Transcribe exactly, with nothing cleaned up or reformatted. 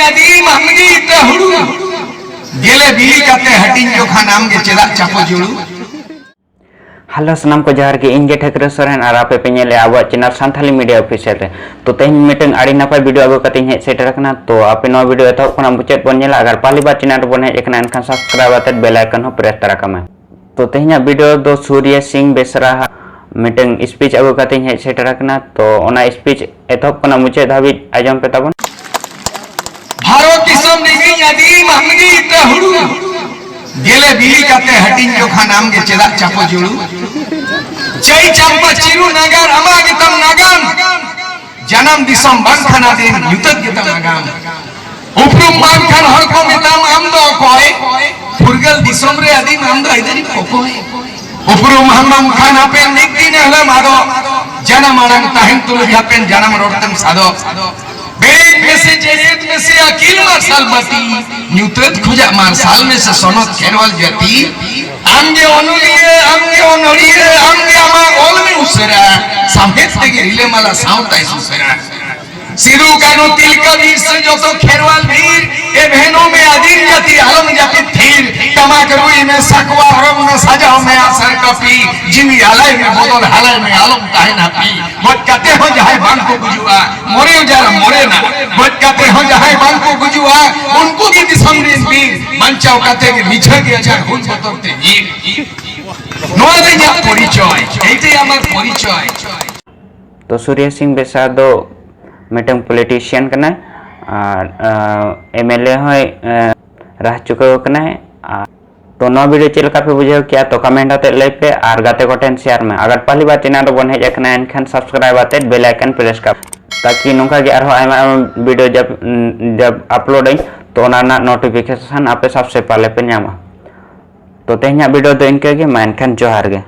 ᱟᱹᱫᱤᱢ ᱟᱢᱜᱮ ᱤᱛᱟᱹ ᱦᱩᱲᱩ, ᱜᱮᱞᱮ ᱵᱤᱞᱤ ᱠᱟᱛᱮ ᱦᱟᱹᱴᱤᱧ ᱡᱚᱠᱷᱟᱱ ᱟᱢᱜᱮ ᱪᱮᱫᱟᱜ ᱪᱟᱯᱚ ᱡᱩᱲᱩ? ᱦᱮᱞᱳ ᱥᱟᱱᱟᱢ ᱠᱚ ᱡᱚᱦᱟᱨ ᱜᱮ, ᱤᱧ ᱜᱮ ᱴᱷᱟᱹᱠᱨᱟᱹ ᱥᱚᱨᱮᱱ ᱟᱨ ᱟᱯᱮ ᱯᱮ ᱧᱮᱞᱮᱫᱼᱟ ᱟᱵᱚᱣᱟᱜ ᱪᱮᱱᱮᱞ ᱥᱟᱱᱛᱷᱟᱞᱤ ᱢᱤᱰᱤᱭᱟ ᱚᱯᱷᱤᱥᱤᱭᱟᱞ ᱨᱮ᱾ ᱛᱚ ᱛᱮᱦᱮᱧ ᱢᱤᱫᱴᱟᱝ ᱟᱹᱰᱤ ᱱᱟᱯᱟᱭ ᱵᱷᱤᱰᱤᱭᱳ ᱟᱹᱜᱩ ᱠᱟᱛᱮᱧ ᱦᱮᱡ ᱥᱮᱴᱮᱨ ᱟᱠᱟᱱᱟ᱾ ᱛᱚ ᱟᱯᱮ ᱱᱚᱣᱟ ᱵᱷᱤᱰᱤᱭᱳ ᱮᱛᱚᱦᱚᱵ ᱠᱷᱚᱱᱟᱜ ᱢᱩᱪᱟᱹᱫ ᱵᱚᱱ ᱧᱮᱞᱟ᱾ ᱟᱜᱟᱨ ᱯᱟᱦᱞᱤ ᱵᱟᱨ ᱪᱮᱱᱮᱞ ᱨᱮᱵᱚᱱ ᱦᱮᱡ ᱟᱠᱟᱱᱟ ᱮᱱᱠᱷᱟᱱ ᱥᱟᱵᱥᱠᱨᱟᱭᱤᱵ ᱟᱛᱮᱫ ᱵᱮᱞ ᱟᱭᱠᱚᱱ ᱦᱚᱸ ᱯᱨᱮᱥ ᱛᱟᱨᱟ ᱠᱟᱜ ᱢᱮ᱾ ᱛᱚ ᱛᱮᱦᱮᱧᱟᱜ ᱵᱷᱤᱰᱤᱭᱳ ᱫᱚ ᱥᱩᱨᱭᱟ ᱥᱤᱝ ᱵᱮᱥᱨᱟ ᱢᱤᱫᱴᱟᱝ ᱥᱯᱤᱪ ᱟᱹᱜᱩ ᱠᱟᱛᱮᱧ ᱦᱮᱡ ᱥᱮᱴᱮᱨ ᱟᱠᱟᱱᱟ᱾ ᱛᱚ ᱚᱱᱟ ᱥᱯᱤᱪ ᱮᱛᱚᱦᱚᱵ ᱠᱷᱚᱱᱟᱜ ᱢᱩᱪᱟᱹᱫ ᱫᱷᱟᱹᱵᱤᱡ ᱟᱸᱡᱚᱢ ᱯᱮ ᱛᱟᱵᱚᱱ᱾ ᱵᱷᱟᱨᱚᱛ ᱫᱤᱥᱚᱢ ᱨᱤᱱᱤᱡ ᱟᱹᱫᱤᱢ ᱟᱢᱜᱮ ᱤᱛᱟᱹ ᱦᱩᱲᱩ, ᱜᱮᱞᱮ ᱵᱤᱞᱤ ᱠᱟᱛᱮ ᱦᱟᱹᱴᱤᱧ ᱡᱚᱠᱷᱟᱱ ᱟᱢᱜᱮ ᱪᱮᱫᱟᱜ ᱪᱟᱯᱚ ᱡᱩᱲᱩ? ᱪᱟᱹᱭ ᱪᱟᱢᱯᱟ ᱪᱤᱨᱩ ᱱᱟᱜᱟᱨ ᱟᱢᱟᱜ ᱜᱮᱛᱟᱢ ᱱᱟᱜᱟᱢ, ᱡᱟᱱᱟᱢ ᱫᱤᱥᱚᱢ ᱵᱟᱝᱠᱷᱟᱱ ᱟᱹᱫᱤᱢ ᱧᱩᱛᱟᱹᱛ ᱜᱮᱛᱟᱢ ᱟᱜᱟᱢ᱾ ᱩᱯᱨᱩᱢ ᱵᱟᱝᱠᱷᱟᱱ ᱦᱚᱲ ᱠᱚ ᱢᱮᱛᱟᱢ ᱟᱢ ᱫᱚ ᱚᱠᱚᱭ? ᱯᱷᱩᱨᱜᱟᱹᱞ ᱫᱤᱥᱚᱢ ᱨᱮ ᱟᱹᱫᱤᱢ ᱟᱢ ᱫᱚ ᱟᱹᱭᱫᱟᱹᱨᱤ ᱚᱠᱚᱭ? ᱩᱯᱨᱩᱢ ᱟᱢ ᱵᱟᱝᱠᱷᱟᱱ ᱦᱟᱯᱮᱱ ᱢᱤᱫ ᱫᱤᱱ ᱦᱤᱞᱳᱜ ᱟᱫᱚ ᱡᱟᱱᱟᱢ ᱟᱲᱟᱝ ᱛᱟᱦᱮᱱ ᱛᱩᱞᱩᱡ ᱦᱟᱯᱮᱱ ᱡᱟᱱᱟᱢ ᱨᱚᱲ ᱛᱮᱢ ᱥᱟᱫᱚᱜ᱾ ᱵᱮᱨᱮᱫ ᱢᱮᱥᱮ ᱡᱮᱨᱮᱫ ᱢᱮᱥᱮ ᱟᱹᱠᱤᱞ ᱢᱟᱨᱥᱟᱞ ᱵᱟᱹᱛᱤ, ᱧᱩᱛᱟᱹᱛ ᱠᱷᱚᱡᱟᱜ ᱢᱟᱨᱥᱟᱞ ᱢᱮᱥᱮ ᱥᱚᱱᱚᱛ ᱠᱷᱮᱨᱣᱟᱞ ᱡᱟᱹᱛᱤ᱾ ᱟᱢᱜᱮ ᱚᱱᱚᱞᱤᱭᱟᱹ, ᱟᱢᱜᱮ ᱚᱱᱚᱲᱦᱤᱭᱟᱹ, ᱟᱢᱜᱮ ᱟᱢᱟᱜ ᱚᱞ ᱢᱮ ᱩᱥᱟᱹᱨᱟ, ᱥᱟᱢᱦᱮᱫ ᱛᱮᱜᱮ ᱨᱤᱞᱟᱹᱢᱟᱞᱟ ᱥᱟᱶᱛᱟᱭ ᱥᱩᱥᱟᱹᱨᱟ᱾ ᱥᱤᱫᱩ ᱠᱟᱹᱱᱦᱩ ᱛᱤᱞᱠᱟᱹ ᱵᱤᱨᱥᱟᱹ ᱡᱚᱛᱚ ᱠᱷᱮᱨᱣᱟᱞ ᱵᱤᱨ, ᱮ ᱵᱷᱮᱱᱩ ᱢᱮ ᱟᱹᱫᱤᱢ ᱡᱟᱹᱛᱤ ᱟᱞᱚᱢ ᱡᱟᱹᱯᱤᱫ ᱛᱷᱤᱨ, ᱴᱟᱢᱟᱠ ᱨᱩᱭ ᱢᱮ ᱥᱟᱠᱣᱟ ᱦᱚᱨᱚᱜ ᱢᱮ ᱥᱟᱡᱟᱣ ᱢᱮ ᱟᱥᱟᱨ ᱠᱟᱹᱯᱤ, ᱡᱤᱣᱤ ᱟᱞᱟᱭ ᱢᱮ ᱵᱚᱫᱚᱞ ᱦᱟᱞᱟᱭ ᱢᱮ ᱟᱞᱚᱢ ᱛᱟᱦᱮᱱ ᱦᱟᱹᱯᱤ᱾ ᱜᱚᱡ ᱠᱟᱛᱮ ᱦᱚᱸ ᱡᱟᱦᱟᱸᱭ ᱵᱟᱝ ᱠᱚ ᱜᱩᱡᱩᱜᱼᱟ, ᱢᱚᱨᱮ ᱡᱟᱨ ᱢᱚᱨᱮᱱᱟ᱾ ᱜᱚᱡ ᱠᱟᱛᱮ ᱦᱚᱸ ᱡᱟᱦᱟᱸᱭ ᱵᱟᱝ ᱠᱚ ᱜᱩᱡᱩᱜᱼᱟ, ᱩᱱᱠᱩ ᱜᱮ ᱫᱤᱥᱚᱢ ᱨᱮᱱ ᱵᱤᱨ᱾ ᱵᱟᱧᱪᱟᱣ ᱠᱟᱛᱮ ᱜᱮ ᱢᱤᱪᱷᱟᱹ ᱜᱮ ᱟᱡᱟᱜ ᱦᱩᱞ ᱵᱚᱛᱚᱨ ᱛᱮ ᱧᱤᱨ᱾ ᱱᱚᱣᱟ ᱫᱚ ᱤᱧᱟᱹᱜ ᱯᱚᱨᱤᱪᱚᱭ, ᱮᱭᱴᱟᱜ ᱟᱢᱟᱜ ᱯᱚᱨᱤᱪᱚᱭ᱾ ᱛᱚ ᱥᱩᱨᱭᱟ ᱥᱤᱝ ᱵᱮᱥᱨᱟ ᱫᱚ ᱢᱤᱫᱴᱟᱝ ᱯᱚᱞᱤᱴᱤᱥᱤᱭᱟᱱ ᱠᱟᱱᱟᱭ ᱟᱨ ᱮᱢ ᱮᱞ ᱮ ᱦᱚᱸᱭ ᱨᱟᱦ ᱪᱩᱠᱟᱹᱣ ᱠᱟᱱᱟᱭ᱾ ᱟᱨ ᱛᱚ ᱱᱚᱣᱟ ᱵᱷᱤᱰᱤᱭᱳ ᱪᱮᱫ ᱞᱮᱠᱟ ᱯᱮ ᱵᱩᱡᱷᱟᱹᱣ ᱠᱮᱜᱼᱟ ᱛᱚ ᱠᱚᱢᱮᱱᱴ ᱟᱛᱮᱫ ᱞᱟᱹᱭ ᱯᱮ ᱟᱨ ᱜᱟᱛᱮ ᱠᱚᱴᱷᱮᱱ ᱥᱮᱭᱟᱨ ᱢᱮ᱾ ᱟᱜᱟᱨ ᱯᱟᱦᱞᱤ ᱵᱟᱨ ᱪᱮᱱᱮᱞ ᱨᱮᱵᱚᱱ ᱦᱮᱡ ᱟᱠᱟᱱᱟ ᱮᱱᱠᱷᱟᱱ ᱥᱟᱵᱥᱠᱨᱟᱭᱤᱵ ᱟᱛᱮᱫ ᱵᱮᱞ ᱟᱭᱠᱚᱱ ᱯᱨᱮᱥ ᱠᱟᱜ ᱢᱮ, ᱛᱟᱠᱤ ᱱᱚᱝᱠᱟ ᱜᱮ ᱟᱨᱦᱚᱸ ᱟᱭᱢᱟ ᱟᱭᱢᱟ ᱵᱷᱤᱰᱤᱭᱳ ᱡᱟᱵ ᱡᱟᱵ ᱟᱯᱞᱳᱰ ᱟᱹᱧ ᱛᱚ ᱚᱱᱟ ᱨᱮᱱᱟᱜ ᱱᱳᱴᱤᱯᱷᱤᱠᱮᱥᱚᱱ ᱟᱯᱮ ᱥᱟᱵᱥᱮ ᱯᱟᱦᱞᱮ ᱯᱮ ᱧᱟᱢᱟ᱾ ᱛᱚ ᱛᱮᱦᱮᱧᱟᱜ ᱵᱷᱤᱰᱤᱭᱳ ᱫᱚ ᱤᱱᱠᱟᱹ ᱜᱮ ᱢᱟ, ᱮᱱᱠᱷᱟᱱ ᱡᱚᱦᱟᱨ ᱜᱮ᱾